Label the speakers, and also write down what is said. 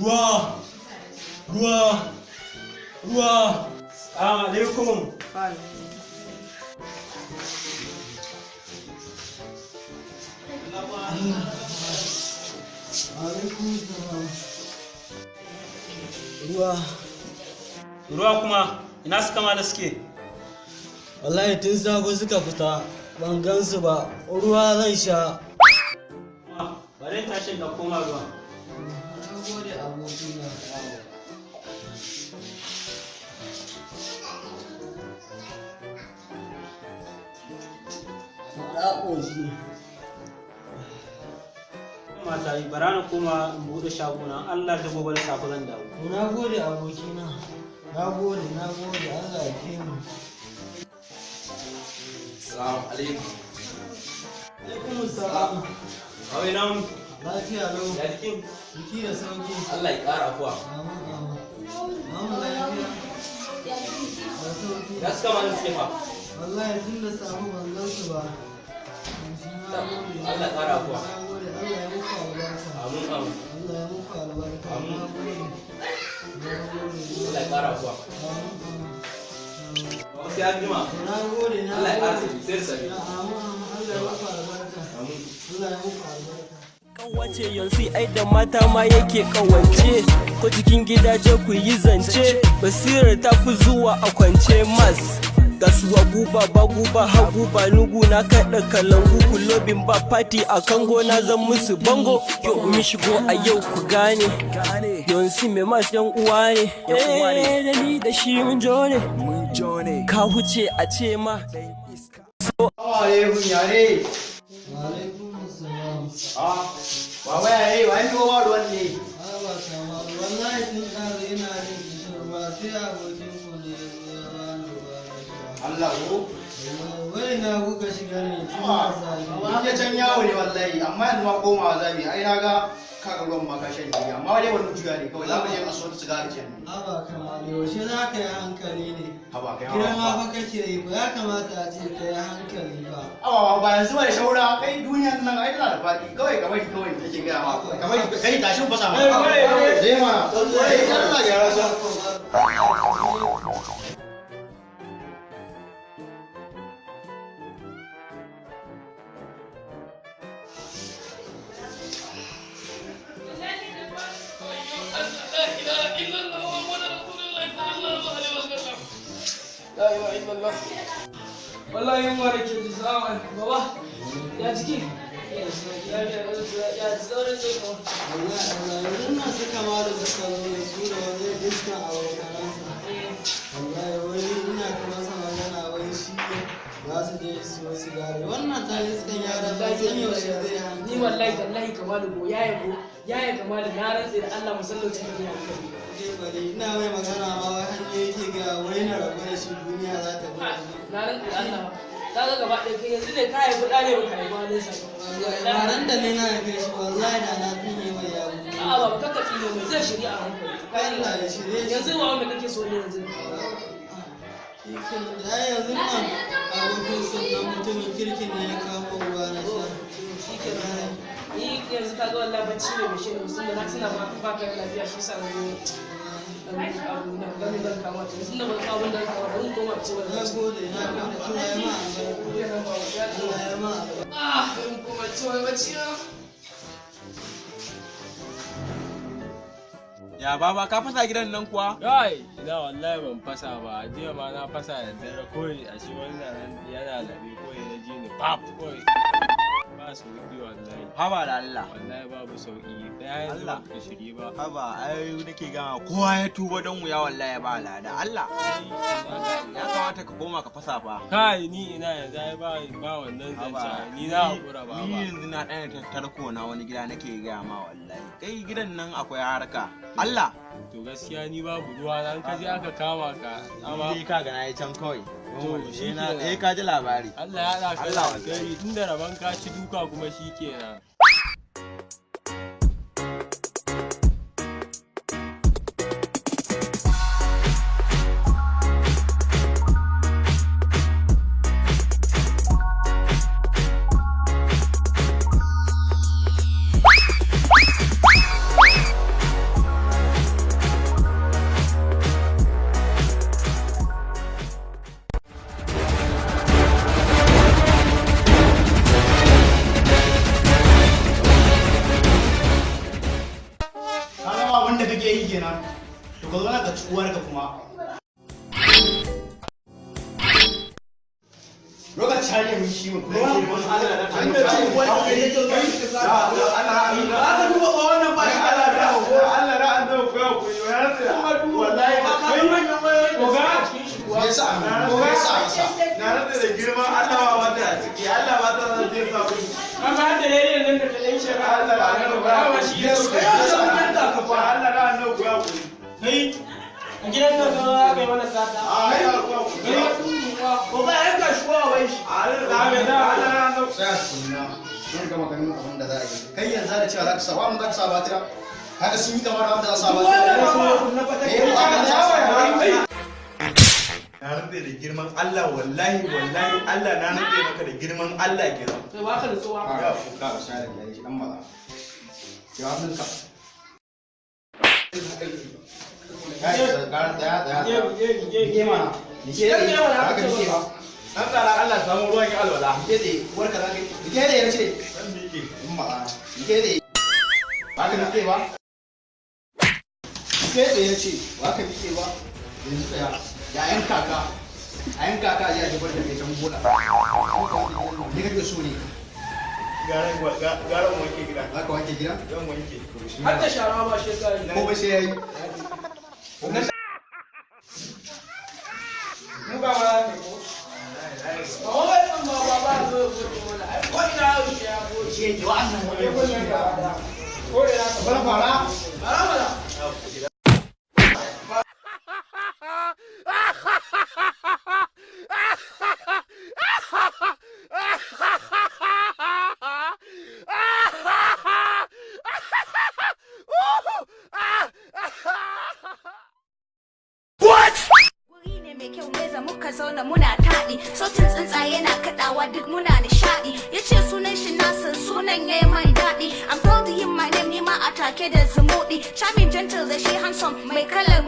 Speaker 1: Ruwa! Ruwa! Ruwa! Assalamu alaikum.
Speaker 2: Alaikum salam. Ruwa.
Speaker 1: Ruwa kuma ina suka ma da suke?
Speaker 2: Wallahi tun safe suka fita ban gansu ba. Ruwa zan sha.
Speaker 1: Bari tashin da koma ruwa.
Speaker 2: Na gode abokina. Na ƙoshi.
Speaker 1: Mata yi bara na koma in buɗe shagona Allah da gobe da safe zan dawo.
Speaker 2: Na gode abokina. Na gode, na gode. Allah ya kai mu.
Speaker 3: Assalamu alaikum.
Speaker 2: Alaikum salam.
Speaker 3: Kawai nan
Speaker 2: Lafiya lau.
Speaker 3: ya jikin
Speaker 2: Jiki da sauki.
Speaker 3: Allah ya ƙara afuwa.
Speaker 2: Amin amin. Amin lafiya. Da sauki.
Speaker 3: Ya suka mana suke fa.
Speaker 2: Wallahi tun da safe ban gansu ba. Na gode.
Speaker 3: Allah ya ƙara afuwa.
Speaker 2: Na gode. Allah ya muku albarka.
Speaker 3: Amin amin.
Speaker 2: Allah ya muku albarka.
Speaker 3: Amin.
Speaker 2: Na gode. Na gode.
Speaker 3: Allah ya ƙara afuwa.
Speaker 2: Amin amin.
Speaker 3: Baba sai an jima.
Speaker 2: Na gode. Na
Speaker 3: Allah ya ƙara
Speaker 2: gode.
Speaker 3: sauki sai da safe.
Speaker 2: Amin amin. Allah ya muku albarka.
Speaker 3: Amin.
Speaker 2: Allah ya muku albarka.
Speaker 4: Kawace yanzu ai da mata ma yake kawance ko cikin gidaje ku yi zance basirar ta fi zuwa a kwance mas ga su a guba ba guba hagu ba nugu na kaɗa kalangu kulobin ba fati a kango na zan musu bango yau mun shigo a yau ku gane yanzu mai mas yan uwa ne eh da ni da shi mun jo ne ka huce a ce ma.
Speaker 5: Alaikum yare.
Speaker 2: Wa alaikum salam.
Speaker 5: Ah, baba yare, wa ni ba ruwan ne.
Speaker 2: Haba kamar wallahi tun ɗazu ina jin kishin ruwa sai abokin ku ne ya zo ya bani ruwa na sha.
Speaker 5: Allah ko.
Speaker 2: Wai na kuka shiga ne tun da safe.
Speaker 5: Mun je can yawo ne wallahi, amma yanzu ma komawa zamu yi. Ai na ga kaga ruwan ma ka shan ne, amma dai wani juya ne kawai. Za mu je kasuwar sigari can ne.
Speaker 2: Haba kamar yaushe za ka yi hankali ne?
Speaker 5: Haba kai
Speaker 2: Girma
Speaker 5: ma.
Speaker 2: fa kake yi ba ya kamata a ce ka yi hankali ba.
Speaker 5: Awa ba yanzu ba da shaura, kai duniyan nan ai tana da faɗi. Kawai ka bari kawai nake gaya ma. Ka bari kai tashin fasa ma. Je mana. Kai Allah ya rasa.
Speaker 6: La ilaha illallah. Wallahi yunwa da ke ji salamu alaikum baba. Ya jiki? Ya ya saurin zai ko.
Speaker 2: Wallahi Allah yanzu nan suka ma da suka zo da su da wani iskan abokanansa. Wallahi wai ina ta masa magana wai shi za su je su siyo sigari. Wannan ta iskan yaran ban san yaushe zai hankali.
Speaker 6: Ni wallahi tallahi kamalu go ya yabo ya ya kamalu na rantse da Allah musallacin da ya hankali.
Speaker 2: Ke bari ina mai magana ma wai hannu yake ga wai na rabu da shi duniya za ta
Speaker 6: Ha,
Speaker 2: bi.
Speaker 6: Na rantse da Allah. Ka ga gaba ɗaya kai yanzu ne ka haifi ɗa ne baka haifi halin sa.
Speaker 2: Wallahi ba nan da ne na haife shi wallahi da na tsine mai yabo.
Speaker 6: A'a baba kakka tsine mai zai shirya a hankali.
Speaker 2: Allah ya shirye shi.
Speaker 6: Yanzu ba wanda kake so ne yanzu.
Speaker 2: Shi ke da yanzu nan abokin sannan mutumin kirkin ne ya kawo ruwa na sha.
Speaker 6: Shi ke nan. Ni yanzu ka ga wallahi bacci ne mai shi ne musamman na tuna ma ba ka da lafiya shi sa na zo abu na ganin zan kama ta yanzu na ban kawo abin da kama bari koma ci wani
Speaker 2: Na gode, na gode. Allah ya ma albarka. Allah ya ma albarka.
Speaker 6: Ah, bari koma ci wani bacci na.
Speaker 3: Ya baba ka fasa gidan nan kuwa?
Speaker 7: Kai, ina wallahi ban fasa ba, jiya ma na fasa da dare kawai a shi wannan yana labe kawai na ji ni pap kawai. Ba sauki wallahi.
Speaker 3: Haba da Allah.
Speaker 7: Wallahi babu sauki. Da yanzu
Speaker 3: Allah.
Speaker 7: ba ka shiri ba.
Speaker 3: Haba ai nake gama kowa ya tuba don wuya wallahi ba lada. Allah. Ya kamata ka koma ka fasa fa.
Speaker 7: Kai ni ina yanzu ai ba ba wannan zancen. Ni na hakura ba
Speaker 3: Ni
Speaker 7: ba.
Speaker 3: yanzu na ɗaya tattarko na wani gida nake gaya ma wallahi. Kai gidan nan akwai harka. Allah.
Speaker 7: To gaskiya ni babu ruwa na in ka je aka kama ka. Amma
Speaker 3: Ni ka ga na yi can kawai.
Speaker 7: To, shi kenan.
Speaker 3: Eh ka ji labari.
Speaker 7: Allah ya haɗa ka da
Speaker 3: Allah
Speaker 7: alheri tunda rabon ka ci duka kuma shi kenan.
Speaker 5: share mun shi mu.
Speaker 3: An da ce wani da yake zuwa shi ka
Speaker 1: Aka duba ba wannan ba shi
Speaker 3: Allah da Allah da annabi ku ya ku yi wallahi
Speaker 1: Ka ga manyan wayoyi da suke a cikin shi kuwa.
Speaker 5: Me yasa? Me yasa masa?
Speaker 3: Na rantsa da girman Allah ba wata a ciki Allah ba ta zan je sa ku.
Speaker 7: Kaga har da rediyon nan da ta ɗan shekara.
Speaker 3: Allah da annabi ba
Speaker 7: Ba shi ya
Speaker 3: ku.
Speaker 1: Kai wanda mun yanka ka fa.
Speaker 3: Allah da annabi ku ya ku.
Speaker 1: Kai a gidan nan ka aka yi mana sata.
Speaker 3: Allah ku ya ku.
Speaker 1: Ko ba yanka shi ko wai shi.
Speaker 3: Allah da annabi.
Speaker 5: Tsaya tukunna. Zan gama ganin abin da za a yi. Kai yanzu da cewa za ka sa wa'an za ka sa batira. Haka sun yi kamar da wanda za su sa
Speaker 1: Wannan
Speaker 5: batira.
Speaker 1: ba na fata.
Speaker 5: Eh, ba ka da
Speaker 3: Na rantsa da girman Allah wallahi wallahi Allah na rantsa maka da girman Allah kenan.
Speaker 6: To ba ka nutsuwa.
Speaker 5: Ya kuka ka share da shi dan maza. Ya hannunka. Kai, tsaya tsaya tsaya. Mike mana. Mike
Speaker 6: Mike mana,
Speaker 5: Haka mike ba.
Speaker 3: Dan tsara Allah samu ruwan ya alwala.
Speaker 5: Mike tsaye, uwarka za ka yi. Mike tsaye na ce.
Speaker 3: Dan miƙe.
Speaker 5: In maza. Mike tsaye. Ba ka mike ba. Mike tsaye na ce. Ba ka mike ba. Yanzu tsaya. Ya yan kaka. A yan kaka a je a jefar da kai can bola. Ni kake so ne.
Speaker 3: Garan wanke gida.
Speaker 5: Za ka wanke gida?
Speaker 3: Zan wanke.
Speaker 6: Har da shara ba shi ka yi.
Speaker 5: Ko ba sai yayi.
Speaker 7: Mu ba ma za mu yi ko?
Speaker 6: Ba wai ɗin ba ba ba zo ya goge mana. Ai ko ina yau shi ya goge.
Speaker 5: Ce ki wa'annan wani.
Speaker 7: Ko da ya ka
Speaker 5: Bala fara.
Speaker 6: Bara mana.
Speaker 8: Guri ne mai kyau meza muka zauna muna taɗi sautin tsuntsaye na kaɗawa duk muna nishaɗi ya ce sunan shi Nasir sunan ya yi mai daɗi I'm told him my name ni ma a take da zumuɗi charming gentle da shi handsome mai kalar